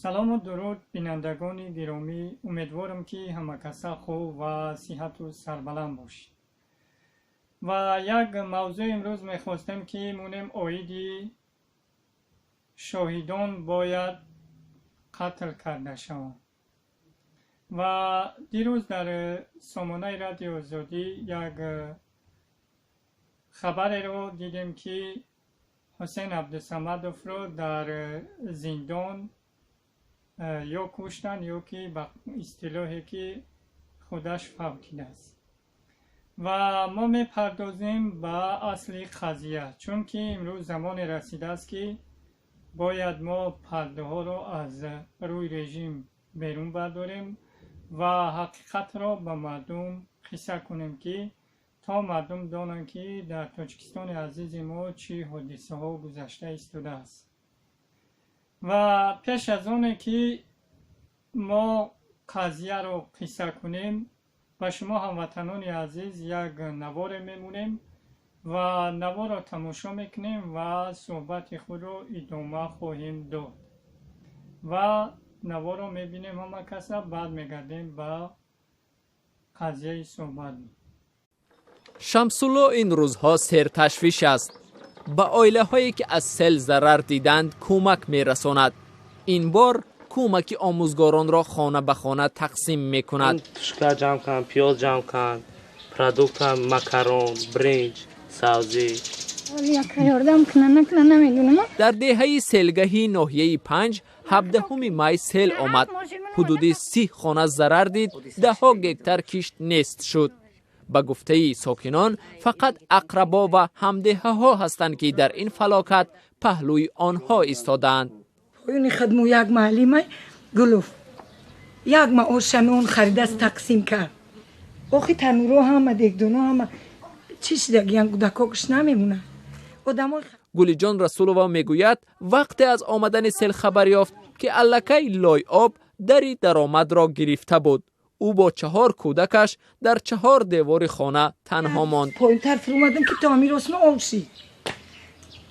Салому дуруд, бинандагони гиромӣ. Умедворам, ки ҳамакаса хуб ва сиҳату сарбаланд бошед. Ва як мавзӯи имрӯз мехостем, ки монем оиди шоҳидон бояд қатл карда шаванд. Ва дирӯз дар сомонаи Радио Озодӣ як хабареро дидем, ки Ҳусейн Абдусамадовро дар зиндон ё куштанд, ё ки ба истилоҳе ки худаш фавтидааст. Ва мо мепардозем ба асли қазия, чунки имрӯз замоне расидааст, ки бояд мо пардаҳоро аз рӯи режим берун бардорем ва ҳақиқатро ба мардум қисса кунем, ки то мардум донанд, ки дар Тоҷикистони азизи мо чӣ ҳодисаҳо гузашта истодааст. Ва пеш аз оне ки мо қазияро қисса кунем, ба шумо ҳамватанони азиз як наворе мемонем ва наворро тамошо мекунем ва суҳбати худро идома хоҳем дод. Ва наворро мебинем ҳама каса, баъд мегардем ба қазияи суҳбат. Шамсулло ин рӯзҳо серташвиш аст. Ба оилаҳое, ки аз сел зарар диданд, кӯмак мерасонад. Ин бор кӯмаки омӯзгоронро хона ба хона тақсим мекунад. Тушка ҷамъ кан, пиёз ҷамъ кан, продукта, макарон, бринҷ, сабзӣ. Дар деҳаи Селгаҳи ноҳияи Панҷ 17 май сел омад. Ҳудуди 30 хона зарар дид, даҳҳо гектар кишт нест шуд. Ба гуфтаи сокинон, фақат ақрабо ва ҳамдеҳаҳо ҳастанд, ки дар ин фалокат паҳлӯи онҳо истодаанд. Поёни хидму як маълимай Гулов як маоша нон харидааст, тақсим кард. Охи танӯро ҳама, дегдоно ҳама чӣ шидагиян, кӯдако гӯш намемонанд одамои. Гулиҷон Расулова мегӯяд, вақте аз омадани сел хабар ёфт, ки аллакай лойоб дари даромадро гирифта буд. Ӯ бо чаҳор кӯдакаш дар чаҳор девори хона танҳо монд. Поинтар фуромадам, ки то ҳамин ростма об шид.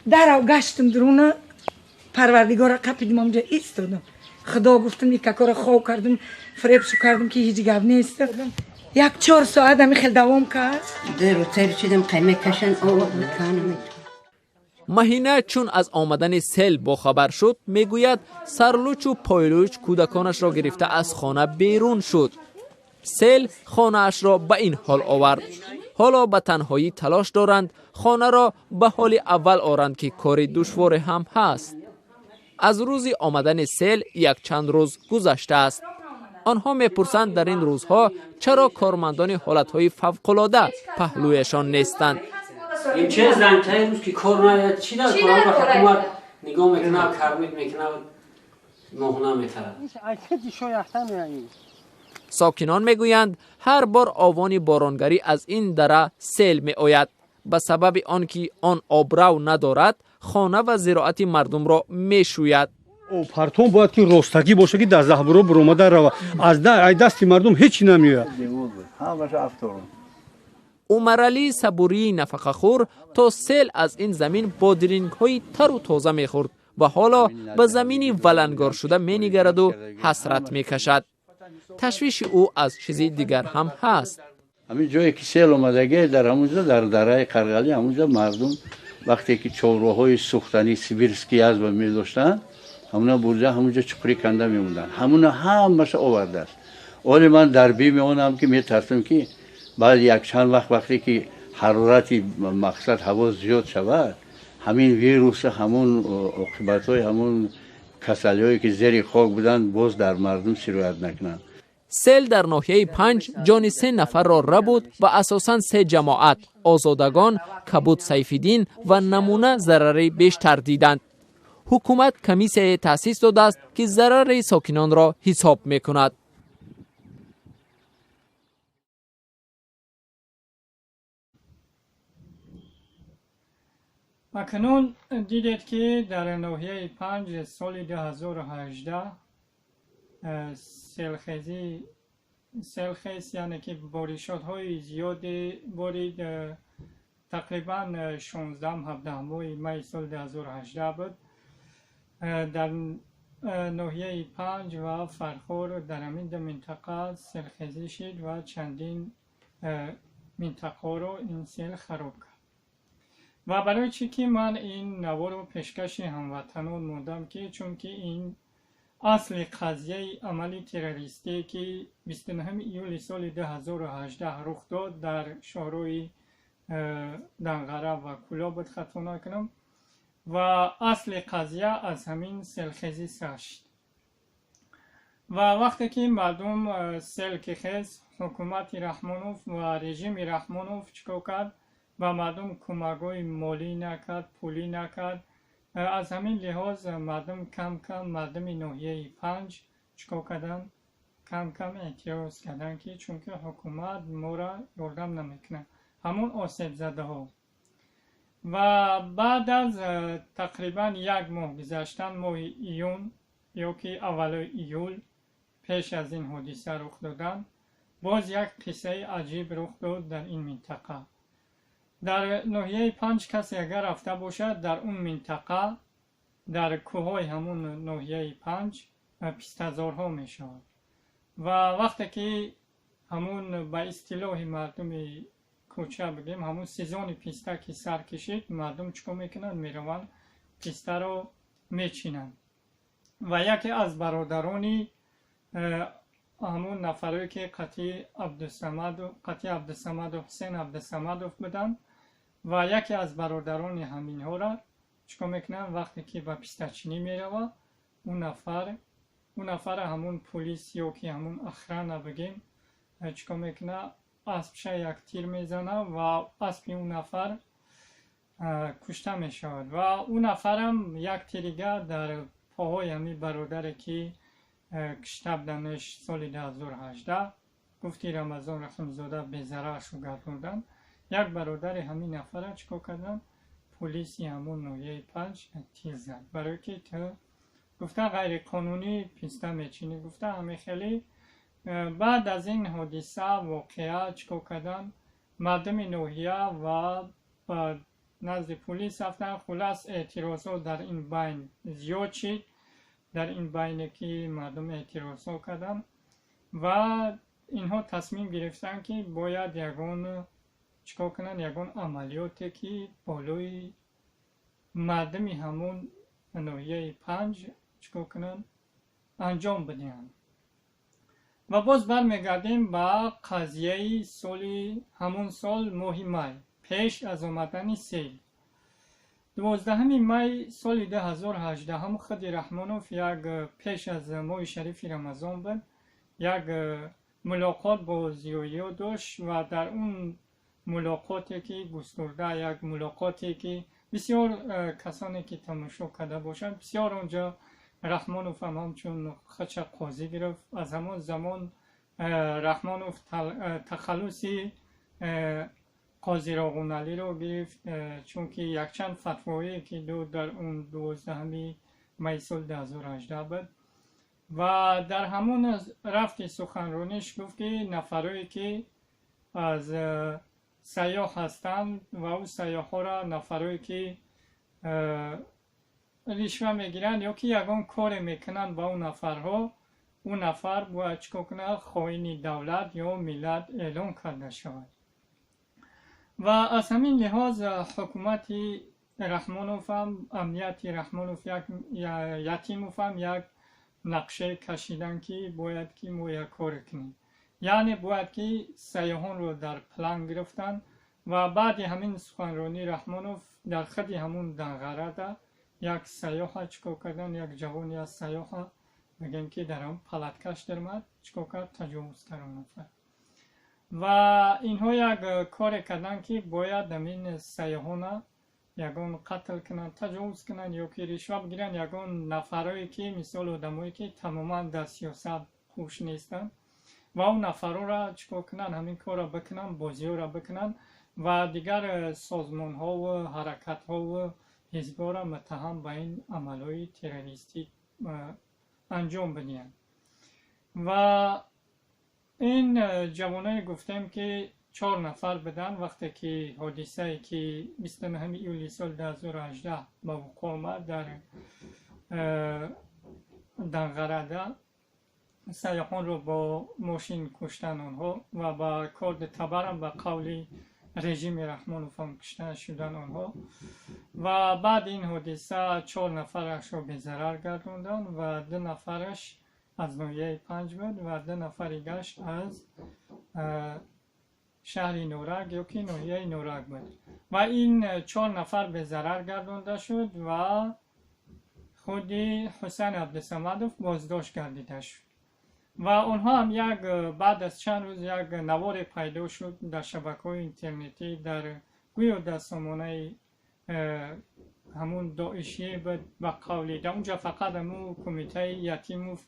Дарав гаштам дуруна, Парвардигора қапидим, омҷа истодам. Худо гуфтам, икакора хов кардам, фиребшу кардам, ки ҳеҷ гап нест. Як 4 соат ҳамин хел давом кард. Маҳина чун аз омадани сел бохабар шуд, мегӯяд, сарлучу пойлуч кӯдаконашро гирифта аз хона берун шуд. Сел хонаашро ба ин ҳол овард. Ҳоло ба танҳоӣ талош доранд хонаро ба ҳоли аввал оранд, ки кори душворе ҳам ҳаст. Аз рӯзи омадани сел якчанд рӯз гузаштааст. Онҳо мепурсанд, дар ин рӯзҳо чаро кормандони ҳолатҳои фавқулода паҳлӯяшон нестанд. Ин че зангтаи рӯз ки кор наояд, чӣ дар ҳукумат нигоҳ мекунад, кармид мекунад, моҳона метарад. Сокинон мегӯянд, ҳар бор овони боронгарӣ аз ин дара сел меояд. Ба сабаби он ки он обрав надорад, хона ва зироати мардумро мешӯяд. Партон бояд ки ростагӣ боша, ки дар заҳбуро буромада рава. Аз дасти мардум ҳеҷ намеояд. Умаралӣ Сабурии нафақахӯр то сел аз ин замин бодирингҳои тару тоза мехӯрд ва ҳоло ба замини валангоршуда менигараду ҳасрат мекашад. Ташвиши ӯ аз чизи дигар ҳам ҳаст. Ҳамин ҷое ки сел омадагӣ, дар ҳамунҷо, дар дараи Қарғалӣ, ҳамунҷо мардум вақте ки чорвоҳои сӯхтанӣ, сибирский язва медоштанд, ҳамуна бурда ҳамунҷо чуқурӣ канда мемонданд. Ҳамуна ҳамаша овардааст. Оле ман дар бими онам, ки метарсам, ки баъд якчанд вақт, вақте ки ҳарорати мақсад ҳаво зиёд шавад, ҳамин вируса, ҳамун оқибатҳои ҳамун касалиҳое, ки зери хок буданд, боз дар мардум сироят накунанд. Сел дар ноҳияи Панҷ ҷони се нафарро рабуд ва асосан се ҷамоат, Озодагон, Кабуд Сайфиддин ва Намуна, зарари бештар диданд. Ҳукумат комиссияе таъсис додааст, ки зарари сокинонро ҳисоб мекунад. Акнун дидед, ки дар ноҳияи Панҷ соли 2018 селхезӣ, селхез, яъне ки боришотҳои зиёде борид, тақрибан 16-ҳам 17 моҳи майи соли 2018 буд. Дар ноҳияи Панҷ ва Фархор, дар ҳамин ду минтақа селхезӣ шид ва чандин минтақаҳоро ин сел хароб кард. Ва барои чӣ ки ман ин наворо пешкаши ҳамватанон мондам, ки чунки ин асли қазияи амали террористие, ки 29 июли соли 2018 рух дод дар шоҳрои Данғара ва Кӯлоб буд, хато накунам, ва асли қазия аз ҳамин селхезӣ сар шид. Ва вақте ки мардум сел ки хез, ҳукумати Раҳмонов ва режими Раҳмонов чӣ кор кард? Ба мардум кӯмакҳои молӣ накард, пулӣ накард. Аз ҳамин лиҳоз мардум кам кам, мардуми ноҳияи Панҷ чӣ кор карданд? Кам кам эътироз карданд, ки чунки ҳукумат моро ёрдам намекунад, ҳамон осебзадаҳо. Ва баъд аз тақрибан як моҳ гузаштан, моҳи июн ё ки аввалои июл, пеш аз ин ҳодиса рух додан, боз як қиссаи аҷиб рух дод дар ин минтақа. Дар ноҳияи Панҷ касе агар рафта бошад, дар он минтақа, дар кӯҳҳои ҳамон ноҳияи Панҷ пистазорҳо мешавад. Ва вақте ки ҳамун ба истилоҳи мардуми кӯча бигем, ҳамун сезони писта ки сар кишид, мардум чӣ кор мекунанд? Мераванд, пистаро мечинанд. Ва яке аз бародарони ҳамун нафарое, ки қатъи Абдусамаду Ҳусен Абдусамадов буданд, ва яке аз бародарони ҳаминҳоро чӣ кор мекунанд? Вақте ки ба пистачинӣ меравад, ӯ нафара ҳамун пулис ё ки ҳамун охрана бигем, чӣ кор мекунад? Аспша як тир мезана ва аспи ӯ нафар кушта мешавад. Ва ӯ нафарам як тирига дар поҳои ҳамин бародаре, ки кишта буданаш соли 2018, гуфти Рамазон Раҳимзода, безараршу гардонданд. Як бародари ҳамин нафара чӣ кор карданд? Пулиси ҳамун ноҳияи Панҷ тир зад, барое ки ту, гуфта, ғайриқонунӣ писта мечинӣ, гуфта, ҳамин хеле. Баъд аз ин ҳодиса, воқеа, чӣ кор карданд? Мардуми ноҳия ва ба назди пулис рафтанд. Хулас, эътирозҳо дар ин байн зиёд шид. Дар ин байне ки мардум эътирозҳо карданд ва инҳо тасмим гирифтанд, ки бояд ягон чӣ кор кунанд, ягон амалиёте ки болои мардуми ҳамун ноҳияи Панҷ чӣ кор кунанд, анҷом бидиҳанд. Ва боз бармегардем ба қазияи соли ҳамун сол, моҳи май, пеш аз омадани сел, 12 май соли 2018, худи Раҳмонов як, пеш аз моҳи шарифи Рамазон буд, як мулоқот бо зиёиё дошт. Ва дар он мулоқоте ки густурда, як мулоқоте ки бисёр касоне ки тамошо карда бошанд, бисёр онҷо Раҳмонов ҳам ҳамчун худша қозӣ гирифт. Аз ҳамон замон Раҳмонов тахаллуси Қози Роғуналиро гирифт, чунки якчанд фатвое ки дод дар он 12 май соли 2018 буд. Ва дар ҳамон рафти суханрониш гуфт, ки нафарое ки аз сайёҳ ҳастанд ва ӯ сайёҳҳоро, нафарое ки ришва мегиранд ё ки ягон коре мекунанд ба ӯ нафарҳо, ӯ нафар бояд чӣ кор кунад? Хоини давлат ё миллат эълон карда шавад. Ва аз ҳамин лиҳоз ҳукумати Раҳмоновам, амнияти Раҳмонов, Ятимовам як нақшае кашиданд, ки бояд ки мо як коре кунем, яъне бояд ки сайёҳонро дар план гирифтанд. Ва баъди ҳамин суханронии Раҳмонов дар худи ҳамун Данғарада як сайёҳа чӣ кор карданд? Як ҷавони аз сайёҳа, мегӯем, ки дар ҳамн палаткаш даромад, чӣ кор кард? Таҷовуз кард он нафар. Ва инҳо як коре карданд, ки бояд ҳамин сайёҳона ягон қатл кунанд, таҷовуз кунанд ё ки ришва бигиранд. Ягон нафарое ки, мисол, одамое ки тамоман дар сиёсат хуш нестанд ва он нафарҳоро чӣ кор кунанд? Ҳамин корро бикунанд, бозиҳоро бикунанд ва дигар созмонҳову ҳаракатҳову ҳизбҳоро муттаҳам ба ин амалҳои террористӣ анҷом бидиҳанд. Ва ин ҷавоное, гуфтем, ки чор нафар буданд, вақте ки ҳодисае ки 29 июли соли 2018 ба вуқӯъ омад дар Данғарада сайёҳонро бо мошин куштан онҳо ва ба корди табарам ба қавли режими Раҳмоновам кушта шудан онҳо. Ва баъди ин ҳодиса чор нафарашро безарар гардонданд ва ду нафараш аз ноҳияи Панҷ буд ва ду нафари гашт аз шаҳри Норак ё ки ноҳияи Норак буд. Ва ин чор нафар безарар гардонда шуд ва худи Ҳусайн Абдусамадов боздошт гардида шуд. Ва онҳо ҳам як баъд аз чанд рӯз як наворе пайдо шуд дар шабакаҳои интернетӣ, дар гӯё дар сомонаи ҳамун доишие буд ба қавли дар унҷа фақат ҳамун кумитаи Ятимов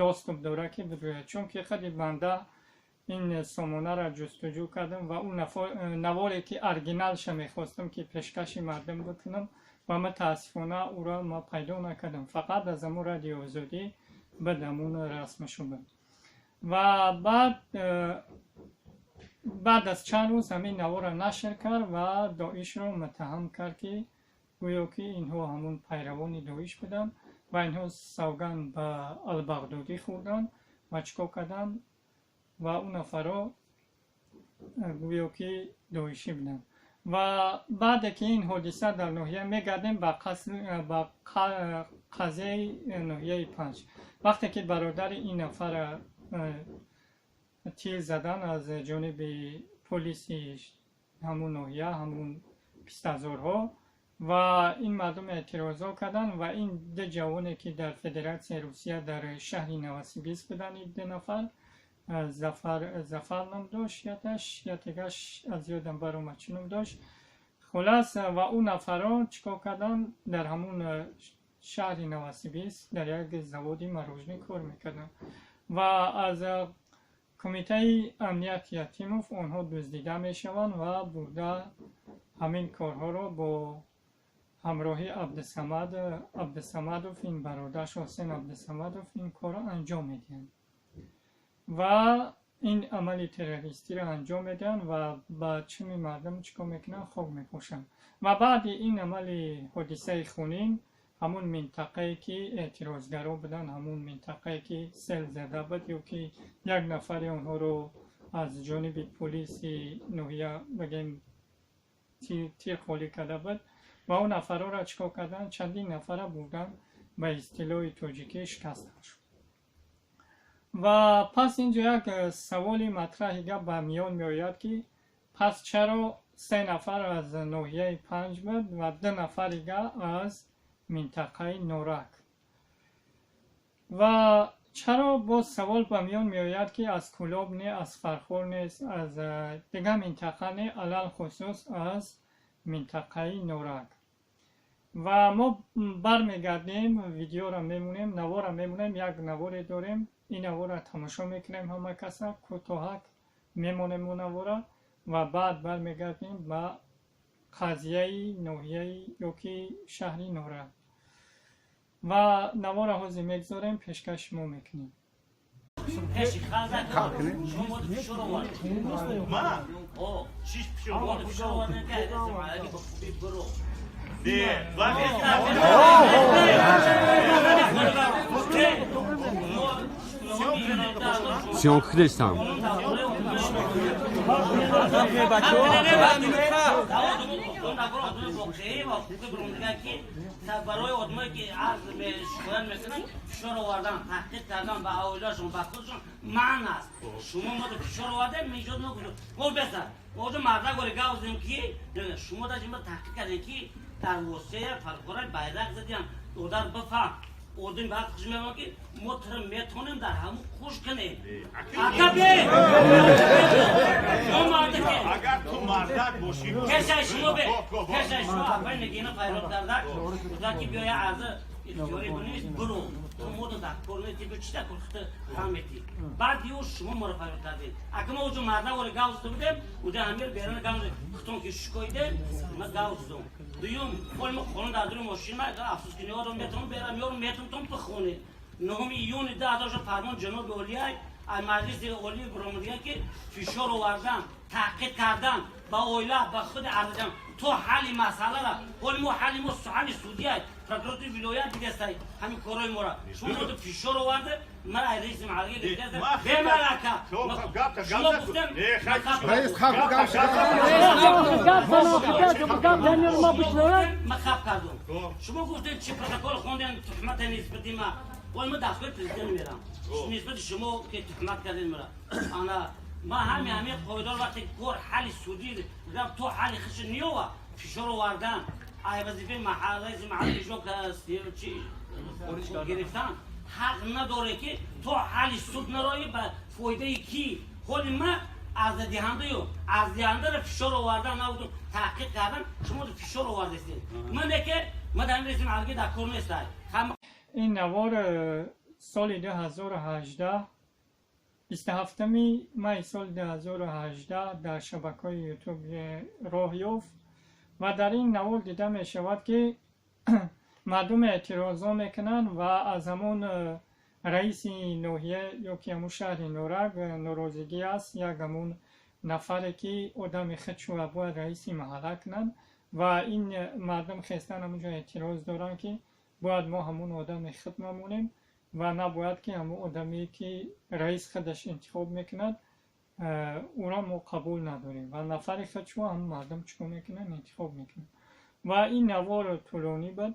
доступ дорад ки бидӯяд, чунки худи банда ин сомонаро ҷустуҷӯ кардам ва он наворе ки оригиналша мехостам ки пешкаши мардум бикунам ва мутаассифона ӯро ма пайдо накардам. Фақат аз ҳамун Радио Озодӣ буд ҳамун расмашо буд. Ва баъд аз чанд рӯз ҳамин наворро нашр кард ва Доишро муттаҳам кард, ки гӯё ки инҳо ҳамун пайравони Доиш буданд ва инҳо савганд ба Албағдодӣ хӯрданд ва чӣ кор карданд ва он нафарҳо гӯё ки доишӣ буданд. Ва баъде ки ин ҳодиса дар ноҳия мегардем ба қазияи ноҳияи Панҷ, вақте ки бародари ин нафара тир задан аз ҷониби полиси ҳамун ноҳия, ҳамун пистазорҳо, ва ин мардум эътирозҳо карданд ва ин ду ҷавоне ки дар Федератсияи Русия дар шаҳри Новосибирск буданд, ин ду нафар Зафар ном дошт яташ, ятегаш аз ёдам баромад чӣ ном дошт. Хулас, ва ӯ нафарҳо чӣ кор карданд? Дар ҳамун шаҳри Новосибирск дар як заводи мороженое кор мекарданд ва аз кумитаи амнияти Ятимов онҳо дуздида мешаванд ва бурда ҳамин корҳоро бо ҳамроҳи Абдусамадов, ин бародараш Ҳусен Абдусамадов ин корро анҷом медиҳанд ва ин амали террористиро анҷом медиҳанд ва ба чими мардум чӣ кор мекунанд? Хок мепошанд. Ва баъди ин амали ҳодисаи хунин ҳамун минтақае ки эътирозгаро буданд, ҳамун минтақае ки сел зада буд ё ки як нафари онҳоро аз ҷониби полиси ноҳия бигем тир холӣ карда буд ва он нафарҳоро чӣ кор карданд? Чандин нафара бурдан ба истилоҳи тоҷикӣ шикастанд шуд. Ва пас инҷо як саволи матраҳи гап ба миён меояд, ки пас чаро се нафар аз ноҳияи Панҷ буд ва ду нафарига аз минтақаи Норак? Ва чаро боз савол ба миён меояд, ки аз Кӯлоб не, аз Фархор нест, аз дигар минтақа не, алалхусус аз минтақаи Норак? Ва мо бармегардем, видеоро мемонем, наворро мемонем, як наворе дорем, ин наворро тамошо мекунем, ҳама каса кӯтоҳак мемонем он навора ва баъд бармегардем ба қазияи ноҳияи ё ки шаҳри Норак ва наворро ҳозир мегузорем, пешкаш шумо мекунем. Съёмка кардестам. Барои одамое ки арз шикоят мекунанд, фишор овардан, таҳқиқ кардан ба оилашон, ба худшон манъ аст. Шумо моро фишор овардем, меҷод накунед. Мо беса, мо мардак оре гап задем ки шумо дар ин таҳқиқ кардем ки дар воситаи Фархора байрақ задем, одар бифаҳм. Одам баъд хуш мемонад ки мо туро метавонем дар ҳамун хуш кунем. Ака бе! Шумо мардаке! Агар ту мардак бошӣ, пешаи шумо бе! Пешаи шумо апай Нагина файрод карда, гуфта ки биёя арза ихтиёрӣ бинавис, биро. Ту моро дар кор нести, бо чӣ дар кор худта хам метӣ. Баъд ё шумо моро файрод кардед. Ака мо уҷо мардак оре гап зада будем, уҷа ҳамир берана гап зада, худтон ки шикоидем, ма гап задам. Дуюм, ҳоли мо хона дар дури мошин ма, афсӯс ки ёрам метавонам берам, ёрам метавонам бихонед. 9 июни 2000 фармон ҷаноби олияй аз Маҷлиси Олии баромадига ки фишор овардан, таҳқиқ кардан ба оила, ба худи арзаҷам то ҳалли масъалара. Ҳоли мо ҳалли мо ҳалли судияй. Прокуратури вилоят дидастай ҳамин корои мора. Шумо моро фишор оварда, ман ай раиси маҳаллага гирифтаста. Бемарака. Шумо гуфтем. Ман хаб кардум. Шумо гуфтем, чи протокол хондем, туҳмата нисбати ма. Ой, ма дастгоҳи президент мерам. Нисбати шумо ки туҳмат кардед мара. Ана ма ҳами қоидаро вақте кор ҳалли судӣ рафт, то ҳалли хиша ниёва, фишор овардан, ай вазифаи раиси маҳалли иҷро чи гирифтан ҳақ надоре, ки то ҳалли суд нарои, ба фоидаи ки? Ҳоли ма арзадиҳандаю арздиҳандаро фишор овардан набудум, таҳқиқ кардан. Шумо фишор овардастед. Ман неке ма дар раиси маҳаллага дар кор нестай. Ин навор соли 2018, 27 май соли 2018 дар шабакаҳои Ютуб роҳ ёфт ва дар ин навор дида мешавад, ки мардум эътирозҳо мекунанд ва аз ҳамон раиси ноҳия ё ки ҳамун шаҳри Норак норозигӣ аст. Як ҳамун нафаре, ки одами худшуа бояд раиси маҳалла кунанд, ва ин мардум хестан ҳамунҷо эътироз доранд, ки бояд мо ҳамун одами худ мемонем ва набояд, ки ҳамун одаме, ки раис худаш интихоб мекунад, ӯро мо қабул надорем, ва нафари худшуа ҳамун мардум чӣ кор мекунанд, интихоб мекунанд. Ва ин навор тӯлонӣ буд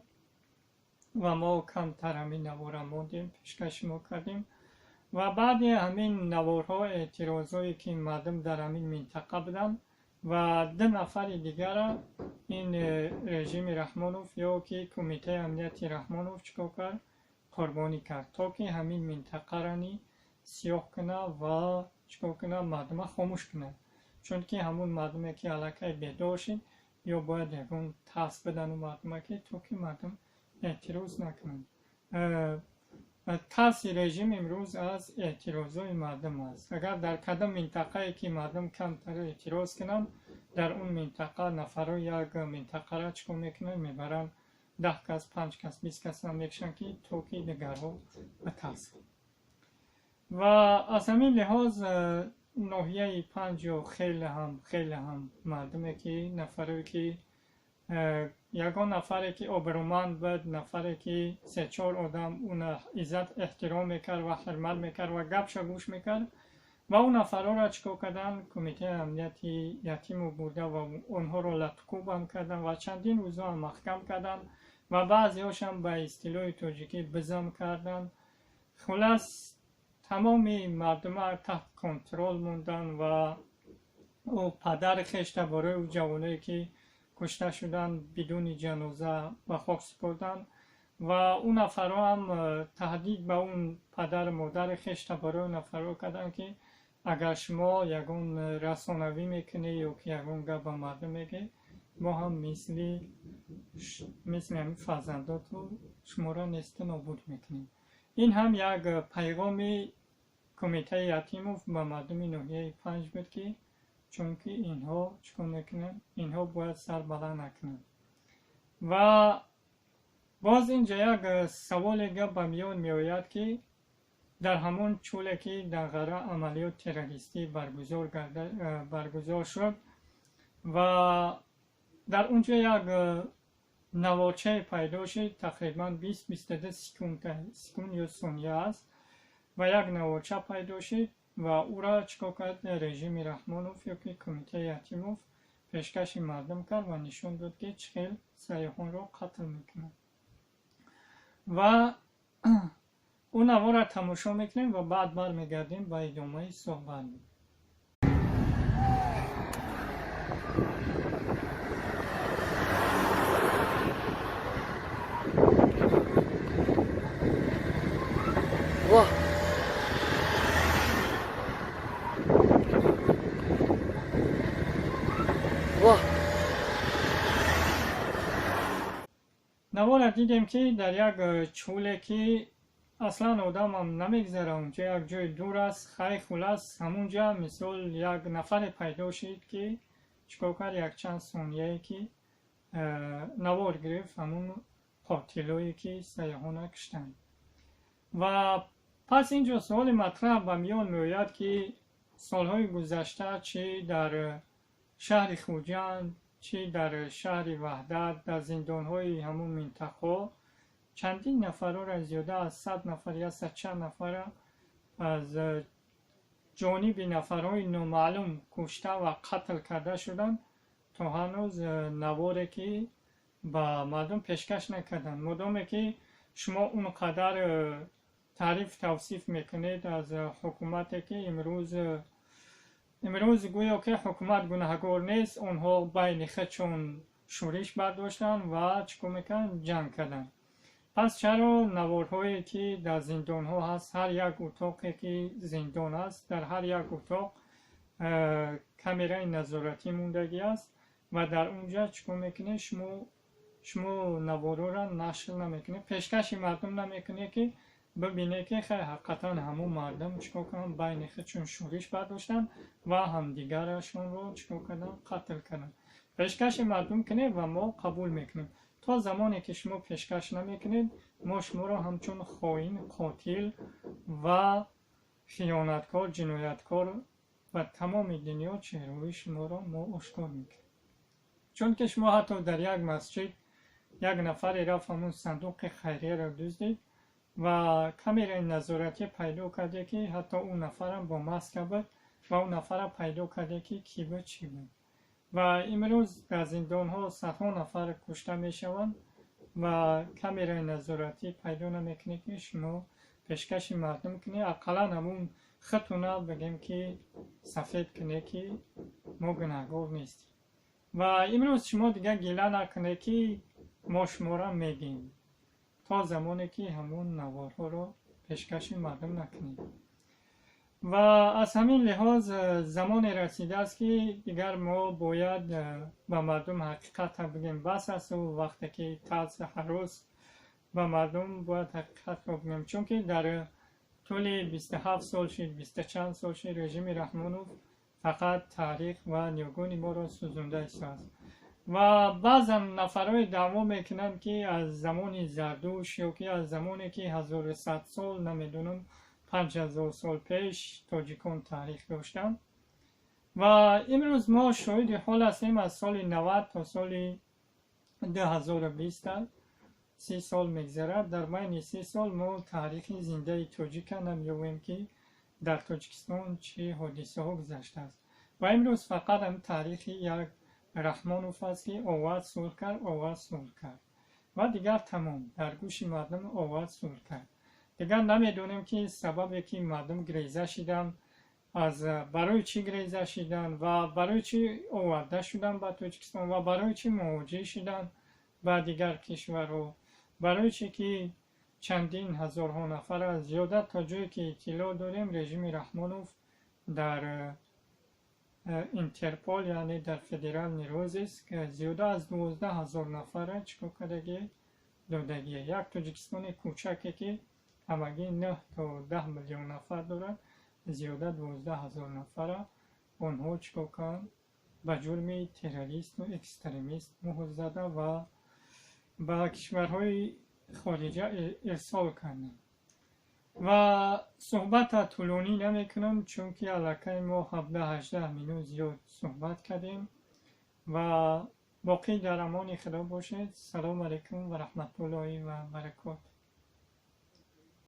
ва мо камтар ҳамин наворро мондем, пешкаши мо кардем. Ва баъди ҳамин наворҳо, эътирозҳое, ки мардум дар ҳамин минтақа буданд, ва ду нафари дигара ин режими Раҳмонов ё ки Кумитаи амнияти Раҳмонов чӣ кор кард? Қурбонӣ кард, то ки ҳамин минтақарани сиёҳ кунад ва чӣ кор кунад, мардума хомӯш кунад, чунки ҳамун мардуме, ки аллакай бедор шид, ё бояд ягон тарс бидану мардума, ки то ки мардум эътироз накунанд. Тарси режим имрӯз аз эътирозҳои мардум аст. Агар дар кадом минтақае, ки мардум камтар эътироз кунанд, дар он минтақа нафарҳо як минтақара чӣ кор мекунанд? Мебаранд, 10 кас, панҷ кас, 20 касам мекушанд, ки то ки дигарҳо битарсанд. Ва аз ҳамин лиҳоз ноҳияи Панҷ хеле ҳам мардуме, ки нафаре, ки ягон нафаре, ки обрӯманд буд, нафаре, ки се-чор одам уна иззат эҳтиром мекард ва ҳурмат мекард ва гапша гӯш мекард, ва он нафарҳоро чӣ кор карданд? Кумитаи амнияти Ятимов бурда ва онҳоро латукӯбам карданд ва чандин рӯзҳоам маҳкам карданд ва баъзеҳошам ба истилоҳи тоҷикӣ бизам карданд. Хулас, тамоми мардума таҳт контрол монданд ва ӯ падари хешта барои ӯ ҷавоное, ки кушта шуданд, бидуни ҷаноза ба хок супурданд. Ва он нафарҳо ҳам таҳдид ба он падару модари хешта барои нафарҳо карданд, ки агар шумо ягон расонавӣ мекунед ё ки ягон гап ба мардум мегӯед, мо ҳам мисли ҳамин фарзандоту шуморо несту нобуд мекунем. Ин ҳам як пайғоми Кумитаи Ятимов ба мардуми ноҳияи Панҷ буд, ки чунки инҳо чӣ кор мекунанд, инҳо бояд сар баланд накунанд. Ва боз инҷа як саволе гап ба миён меояд, ки дар ҳамон чӯле, ки Данғара амалиёт террористӣ баргузор шуд ва дар он ҷо як наворчае пайдо шуд, тақрибан 20-22 секунд ё сония аст, ва як наворча пайдо шуд ва ӯро чӣ кор кард режими Раҳмонов ё ки Кумитаи Ятимов? Пешкаши мардум кард ва нишон дод, ки чӣ хел сайёҳонро қатл мекунанд. Ва он наворро тамошо мекунем ва баъд бармегардем ба идомаи суҳбат. Воҳ! Воҳ! Наворро дидем, ки дар як чӯле, ки аслан одамам намегзара унҷо, як ҷои дур аст. Хай, хулас, ҳамунҷа мисол як нафаре пайдо шид, ки чӣ кор кард? Якчанд сонияе, ки навор гирифт ҳамун қотилое, ки сайёҳона куштанд. Ва пас ин ҷо суоли матраҳ ба миён меояд, ки солҳои гузашта чӣ дар шаҳри Хуҷанд чӣ дар шаҳри Ваҳдат, дар зиндонҳои ҳамун минтақаҳо чандин нафарҳоро, зиёда аз 100 нафар, 100 чанд нафара аз ҷониби нафарҳои номаълум кушта ва қатл карда шуданд, то ҳанӯз наворе ки ба мардум пешкаш накарданд. Модоме ки шумо он қадар таъриф тавсиф мекунед аз ҳукумате ки имрӯз гӯё ки ҳукумат гунаҳгор нест, онҳо байни худшон шӯриш бардоштанд ва чӣ кор мекарданд? Ҷанг карданд. Пас чаро наворҳое ки дар зиндонҳо ҳаст, ҳар як утоқе ки зиндон аст, дар ҳар як утоқ камераи назоратӣ мондагӣ аст ва дар он ҷа чӣ кор мекунед? Шумо наворҳоро нашр намекунед, пешкаши мардум намекунед ки бибинед ки хай ҳақиқатан ҳамон мардум чӣ кор карданд, байни худшон шӯриш бардоштанд ва ҳамдигарашонро чӣ кор карданд? Қатл карданд. Пешкаши мардум кунед ва мо қабул мекунем. То замоне ки шумо пешкаш намекунед, мо шуморо ҳамчун хоин, қотил ва хиёнаткор, ҷинояткор ба тамоми дунё чеҳраҳои шуморо мо ошкор мекунем. Чунки шумо ҳатто дар як масҷид як нафаре рафт ҳамун сандуқи хайрияро дуздид ва камераи назоратӣ пайдо карде ки ҳатто ӯ нафарам бо маска буд ва ӯ нафара пайдо карде ки кӣ буд, чӣ буд. Ва имрӯз дар зиндонҳо садҳо нафар кушта мешаванд ва камераи назоратӣ пайдо намекунед ки шумо пешкаши мардум кунед, ақаллан ҳамун худтона бигем ки сафед кунед ки мо гунаҳгор нестем. Ва имрӯз шумо дигар гила накунед ки мо шуморо мегӯем, то замоне ки ҳамун наворҳоро пешкаши мардум накунед. Ва аз ҳамин лиҳоз замоне расидааст ки дигар мо бояд ба мардум ҳақиқатро бигӯем. Бас аст вақте ки тарс ҳарос, ба мардум бояд ҳақиқатро бигӯем, чунки дар тӯли 27 сол шид, бисту чанд сол шид, режими Раҳмонов фақат таърих ва ниёгони моро сӯзонда истодааст. Ва баъзан нафарҳое даъво мекунанд ки аз замони Зардуш ё ки аз замоне ки 1100 сол, намедонам, 5000 сол пеш тоҷикон таърих доштанд. Ва имрӯз мо шоҳиди ҳол ҳастем, аз соли 90 то соли 2020 30 сол мегзарад. Дар байни 30 сол мо таърихи зиндаи тоҷика намеёбем ки дар Тоҷикистон чӣ ҳодисаҳо гузаштааст. Ва имрӯз фақат ҳам таърихи як Раҳмонов аст ки овард сулҳ кард, овард сулҳ кард ва дигар тамом, дар гӯши мардум овард сулҳ кард. Дигар намедонем ки сабабе ки мардум греза шиданд, аз барои чӣ греза шиданд ва барои чӣ оварда шуданд ба Тоҷикистон ва барои чӣ муҳоҷир шиданд ба дигар кишварҳо, барои чӣ ки чандин ҳазорҳо нафар аз зиёда, то ҷое ки иттилоъ дорем, режими Раҳмонов дар Интерпол, яъне дар федеральный розыск, зиёда аз 12 ҳазор нафара чӣ кор кардагӣ додагие. Як Тоҷикистони кӯчаке ки ҳамагӣ 9 то 10 миллион нафар дорад, зиёда 12 ҳазор нафара онҳо чӣ кор карданд? Ба ҷурми террористу экстремист муҳр зада ва ба кишварҳои хориҷа ирсол карданд. Ва суҳбатро тӯлонӣ намекунам, чунки аллакай мо 17-18 минут зиёд суҳбат кардем ва боқӣ дар амони Худо бошед. Салому алайкум ва раҳматуллоҳи ва баракотуҳ.